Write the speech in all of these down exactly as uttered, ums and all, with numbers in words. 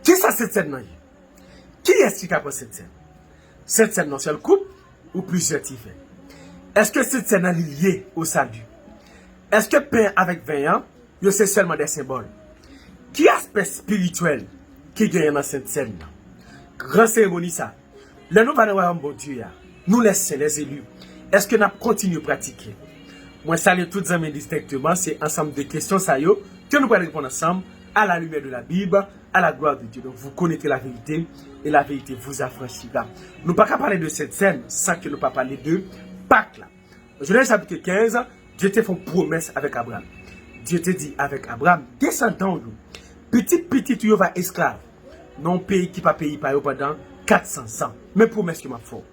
Kisa Sentsèn nan ye? Kiyès ki ka pran Sentsèn? Sentsèn nan sèl koup ou plizyè ti vè? Èske Sentsèn nan li lye o sali? Èske pen avèk ven an yo se sèlman de senbòl? Ki aspè espirityèl ki genyen nan Sentsèn nan? Gran seremoni sa, lè nou va nan wayòm Bondye a, nou lè sen, lè zeli, èske n ap kontinye pratike? Mwen salye tout zanmi distenkteman, se ansanm de kesyon sa yo ke nou pral reponn ansanm, à la lumière de la Bible, à la gloire de Dieu. Donc, vous connaîtrez la vérité, et la vérité vous affranchira. Nou pa ka pale de Sentsèn san ke nou pa pale de Pak la. Jenèz chapit kenz, Dye te fè yon pwomès avèk Abraram. Dye te di avèk Abraram, desandan w yo, pitit pitit ou yo va esklav nan yon peyi ki pa peyi pa yo pandan kat san zan. Men pwomès ke m ap fè w.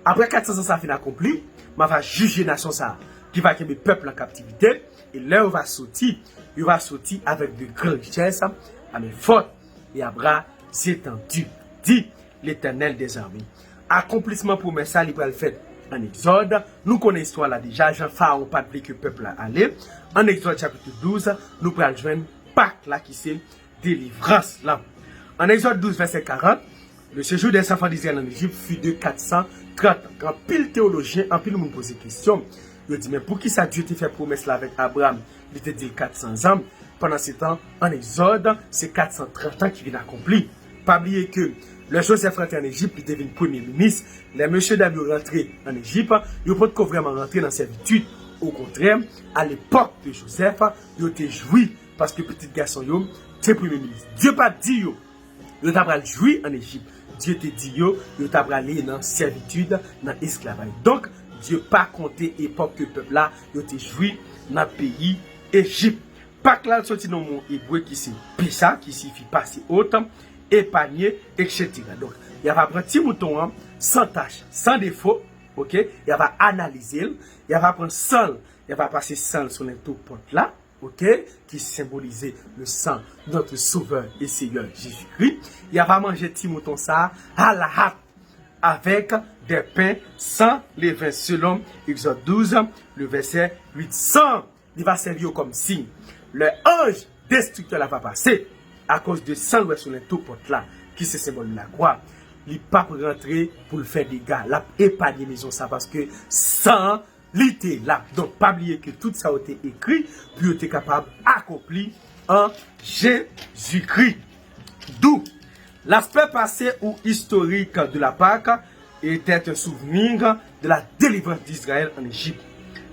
Apre kat san zan sa fin akonpli, m a va jije nasyon sa a, ki va kenbe pèp lan kaptivite, e lè yo va soti, yo va soti avèk de gran richès, a men fòt, e a bra etandi, di Letènèl dèzame. Akonplisman pwomès sa, li pral fèt an Egzòd. Nou konnen istwa la deja, jan Farawon pa t vle ke pèp la ale. An Egzòd chapit douz, nou pral jwenn Pak la ki se delivrans lan. An Egzòd douz, vèsè karant, le séjour des enfants d'Israël en Égypte fut de quatre cent trente ans. Gen anpil teyolojyen, anpil moun poze kesyon. Yo di, men poukisa Dye te fè pwomès la avèk Abraram, li te di l kat san zan? Pandan se tan, an Egzòd, se kat san trant an ki vin akonpli. Pa bliye ke lè Jozèf rantre an Ejip, li te vin premye minis. Lè mesye dam yo rantre an Ejip, yo potko vrèman rantre nan sèvitid. Okontrè, a lepòk de Jozèf, yo te jwi paske pitit gason yo te premye minis. Dye pa t di yo yo ta pral jwi an Ejip. Dye te di yo, yo ta prale nan sèvitid, nan esklavaj. Donk, Dye pa konte epòk ke pèp la yo te jwi nan peyi Ejip. Pak la soti nan mo ebre ki se Pesa, ki siyifi pase ot, epanye, etsetera. Donk, y ava pran ti mouton an, san tach, san defo, oke? Y ava analize l, y ava pran san l, y ava pase san l sou lento pòt la, oke, ki senbolize le sang de notre Sauveur et Seigneur Jésus-Christ. Y ava manje ti mouton sa a, alahat, avec des pains sans levain, selon Exode douze, le verset huit. San, li va sèvi yo kòm siy. Lè anj destriktè la va pase, akoz de san l wè sou lento pòt la, ki se senbòl de lakwa, li p ap rantre pou l fè dega. L ap epanye mezon sa, paske san an li te la. Donk, pa bliye ke tout sa yo te ekri pou yo te kapab akonpli an Jezikri. D'où l'aspect passé ou historique de la Pâque était un souvenir de la délivrance d'Israël en Égypte.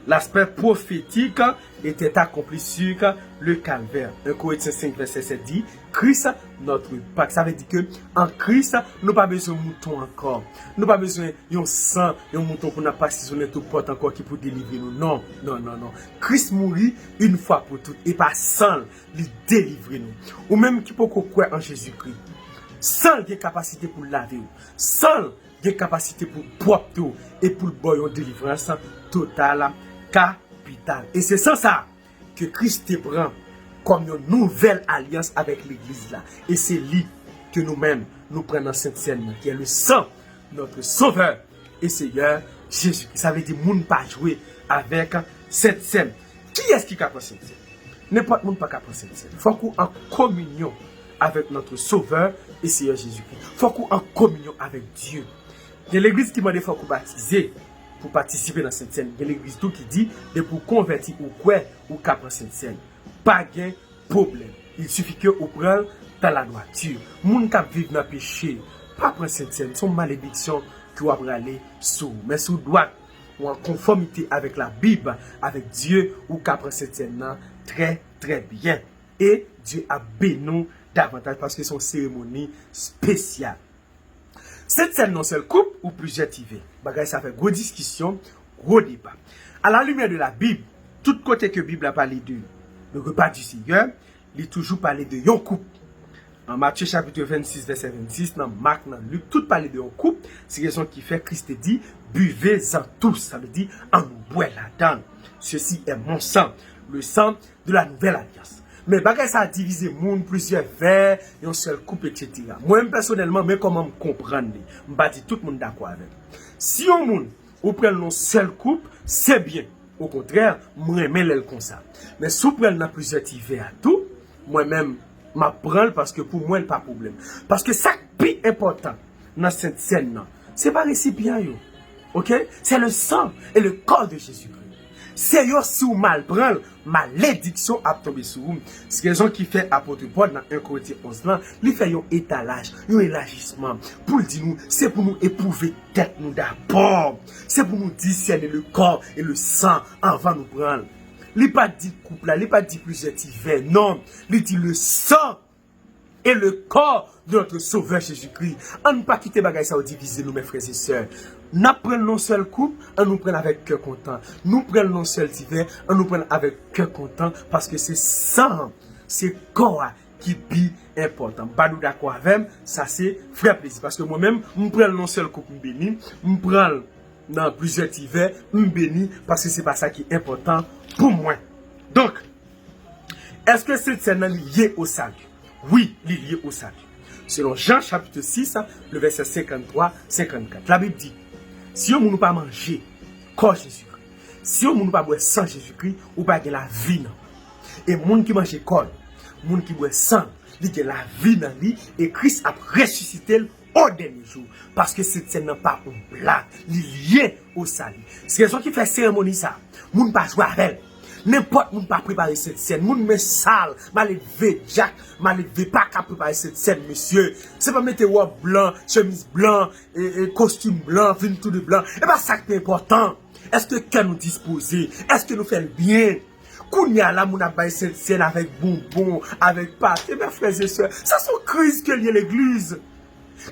L'aspect prophétique était accompli sur le calvaire. Un Corinthiens cinq, verset sept dit, Christ, notre Pâque. Sa vle di ke an Kris, nou pa bezwen mouton ankò. Nou pa bezwen yon san, yon mouton pou n ap pase sou lento pòt ankò ki pou delivre nou. Non, non, non, non. Kris mouri yon fwa pou tout, e pa san l, li delivre nou. Ou menm ki poko kwè an Jezikri, san l gen kapasite pou l lave w. San l gen kapasite pou l pwòpte w e pou l ba w yon delivrans total, kapital. E se san sa ke Kris te pran kòm yon nouvèl alyans avèk legliz la. E se li ke nou menm, nou pran nan Sentsèn nan, qui est le sang de notre Sauveur et Seigneur Jésus-Christ. Sa vle di moun pa jwe avèk Sentsèn. Kiyès ki ka pran Sentsèn? Nenpòt moun pa ka pran Sentsèn. Fòk ou an kominyon avèk notre Sauveur et Seigneur Jésus-Christ. Fòk ou an kominyon avèk Dye. Gen legliz ki mande fòk ou batize pou patisipe nan Sentsèn. Gen legliz tou ki di, depi w konvèti, ou kwè, ou ka pran Sentsèn. Pa gen pwoblèm. Il suffit que ou pran l dans la droiture. Moun k ap viv nan peche, pa pran Sentsèn. Se yon malediksyon ki w ap rale sou ou. Men si w dwat, ou an konfòmite avèk Labib, avèk Dye, ou ka pran Sentsèn nan trè, trè byen. E Dye ap beni w davantaj paske se yon seremoni espesyal. Sentsèn nan yon sèl koup ou plizyè ti vè? Bagay sa fè gwo diskisyon, gwo deba. À la lumière de la Bible, tout kote ke Bib la pale de le repas du Seigneur, li toujou pale de yon koup. An Matye chapit vennsis, vèsè vennsis, nan Mak, nan Lik, tout pale de yon koup. Se rezon ki fè Kris te di, buvez-en tous, sa vle di, ann nou bwè ladan l. Ceci est mon sang, le sang de la nouvelle alliance. Men bagay sa a divize moun, plizyè vè, yon sèl koup, etsetera. Mwen menm pèsonèlman, men kòman m konprann li. M pa di tout moun dakò avè m. Si yon moun, ou pran l nan yon sèl koup, se byen. Okontrè, m renmen lè l konsa. Men si w pran l nan plizyè ti vè a tou, mwen menm, M ap pran l paske pou mwen, l pa pwoblèm. Paske sa k pi enpòtan nan Sent Sèn nan, se pa resipyan yo. Oke? C'est le sang et le corps de Jésus-Christ. Se yo, si w mal pran l, malediksyon ap tonbe sou ou. Se rezon ki fè apot Pòl nan en Korentyen onz lan, li fè yon etalaj, yon elajisman, pou l di nou, se pou nou epwouve tèt nou dabò. Se pou nou discerner le corps et le sang anvan nou pran l. Li pa di koup la, li pa di plizyè ti vè, non. Li di le sang et le corps de notre Sauveur Jésus-Christ. Ann pa kite bagay sa yo divize nou, mes frères et sœurs. N ap pran l nan sèl koup, ann nou pran l avèk kè kontan. Nou pran l nan sèl ti vè, ann nou pran l avèk kè kontan, paske se san an, se kò a ki pi enpòtan. M pa nou dakò avè m, sa se vrè plezi. Paske mwen menm, m pran l nan sèl koup, m beni, m pran l nan plizyè ti vè, m beni, paske se pa sa ki enpòtan pou mwen. Donk, èske Sent Sèn nan li lye o sali? Wi, li lye o sali. Selon Jan chapit sis, le vèsè senkanntwa, senkannkat, Labib di, si yon moun ou pa manje kò Jezikri, si yon moun ou pa bwè san Jezikri, ou pa gen lavi nan ou. E moun ki manje kò l, moun ki bwè san l, li gen lavi nan li, e Kris ap resisite l o dènye jou. Paske Sent Sèn nan pa yon blag, li lye o sali. Se rezon ki fè seremoni sa, moun pa jwe avè l. Nenpòt moun pa prepare Sent Sèn. Moun men sal, maledve, dyak, maledve pa ka prepare Sent Sèn, mesye. Se pa mete wòb blan, chemiz blan, e, e, kostim blan, vin tou de blan. E pa sa k pi enpòtan. Èske kè nou dispoze? Èske nou fè l byen? Kounye a la, moun ap bay Sent Sèn avèk bonbon, avèk pate. Mes frères et sœurs, sa se yon kriz ke l ye legliz.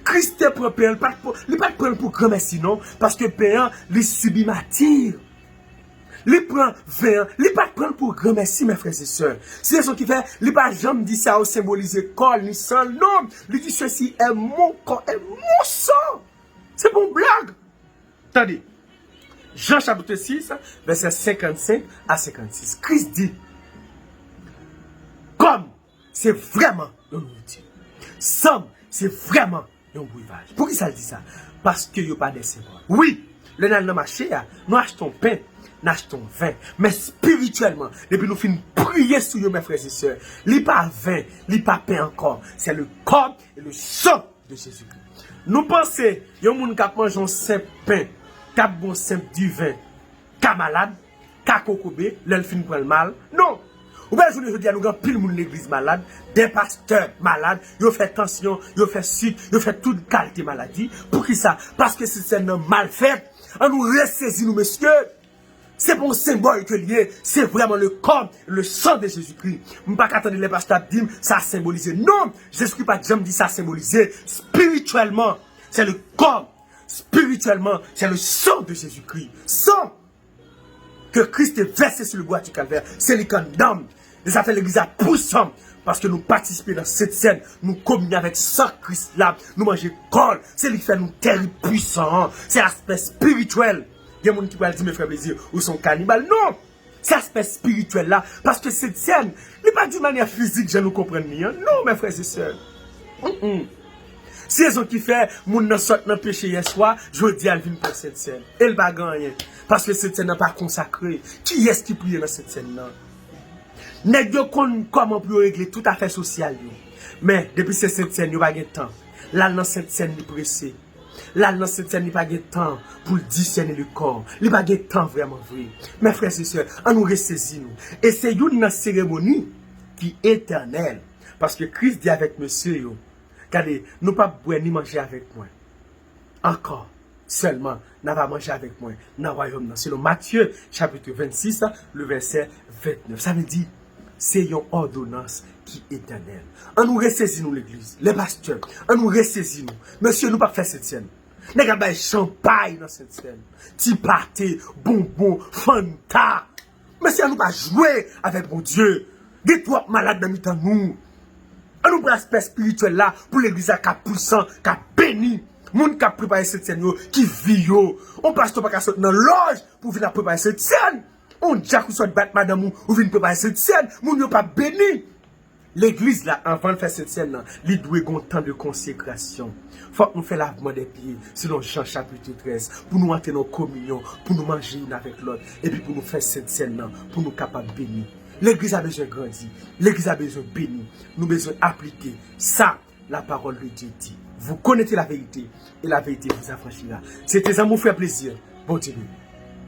Kris te pran pen an, li pa t pran, li pa t pran l pou granmèsi, non. Paske pen an, li sibi mati. Li pran ven an, li pa t pran l pou granmèsi, mes frères et sœurs. Se rezon ki fè, li pa janm di sa yo senbolize kò l, ni san l, non. Li di, ceci est mon corps et mon sang. Se pa yon blag. Tande. Jan chapit sis, vèsè senkannsenk a senkannsis. Kris di, kò m se vrèman yon nouriti. San m se vrèman yon bwevaj. Poukisa l di sa? Paske yo pa de senbòl. Wi, lè n al nan mache a, nou achte yon pen, n achte yon ven. Men espirityèlman, depi nou fin priye sou yo, mes frères et sœurs, li pa ven, li pa pen ankò. C'est le corps et le sang de Jésus-Christ. Nou panse yon moun k ap manje yon senp pen, k ap bwè yon senp diven, ka malad, ka kokobe, lè l fin pran l mal? Non. Ou pa jwenn jodi a, nou gen anpil moun legliz malad, de pastè malad, yo fè tansyon, yo fè sik, yo fè tout kalite maladi. Poukisa? Paske sistèm nan mal fèt. Ann nou resezi nou, mesye. Se pa yon senbòl ke l ye, se vrèman le corps, le sang de Jésus-Christ. M pa ka tande lè pastè ap di m sa senbolize. Non, Jezikri pa t janm di sa senbolize. Spirityèlman, c'est le corps. Spirityèlman, c'est le sang de Jésus-Christ. San ke Kris te vèse sou le bwa di Kalvè, se li k anndan m. E sa fè legliz la pwisan, paske nou patisipe nan Sent Sèn, nou kominye avèk san Kris la, nou manje kò l, se li k fè nou tèrib pwisan an. Se aspè espirityèl. Gen moun ki pral di, men frè Plezi, ou se yon kanibal. Non! Se aspè espirityèl la, paske Sent Sèn, li pa di manyè fizik jan nou konprann li an. Non, mes frères et sœurs. Mm-mm. Se rezon ki fè moun nan sot nan peche yèswa, jodi a l vin pran Sent Sèn. E l pa gen anyen. Paske Sent Sèn nan pa konsakre. Kiyès ki priye nan Sent Sèn nan? Nèg yo konn kòman pou yo regle tout afè sosyal yo. Men, depi se Sent Sèn, yo pa gen tan. L al nan Sent Sèn, li prese. L al nan Sent Sèn, li pa gen tan pou l disène le kò. Li pa gen tan vrèman vre. Mes frères et sœurs, ann nou resezi nou. E se youn nan seremoni ki etènèl. Paske Kris di avèk mesye yo, gade, nou p ap bwè ni manje avèk mwen ankò. Sèlman, n a va manje avèk mwen nan wayòm nan. Selon Matye, chapit vennsis, le vèsè vennèf. Sa vle di, se yon òdonans ki etènèl. Ann nou resezi nou, legliz, lè pastè, ann nou resezi nou. Mesye, nou p ap fè Sent Sèn. Nèg ap bay chanpay nan Sent Sèn. Ti pate, bonbon, Fanta. Mesye, ann nou pa jwe avèk Bondye. Gen twòp malad nan mitan nou. Ann nou pran aspè espirityèl la pou legliz la ka pwisan, ka beni. Moun k ap prepare Sent Sèn yo, ki vi yo. Yon pastè pa ka sot nan lòj pou vin ap prepare Sent Sèn. Yon dyak ou sot bat madanm ou, ou vin prepare Sent Sèn. Moun yo p ap beni. Legliz la, anvan l fè Sent Sèn nan, li dwe gen yon tan de konsekrasyon. Fòk nou fè lavman dè pye, selon Jan chapit trèz, pou nou antre nan kominyon, pou nou manje youn avèk lòt, epi pou nou fè Sent Sèn nan, pou nou kapab beni. Legliz la bezwen grandi. Legliz la bezwen beni. Nou bezwen aplike sa la parole de Dieu dit. Vous connaîtrez la vérité et la vérité vous affranchira. C'était Zanmi w Frè Plaisir. Bondye beni.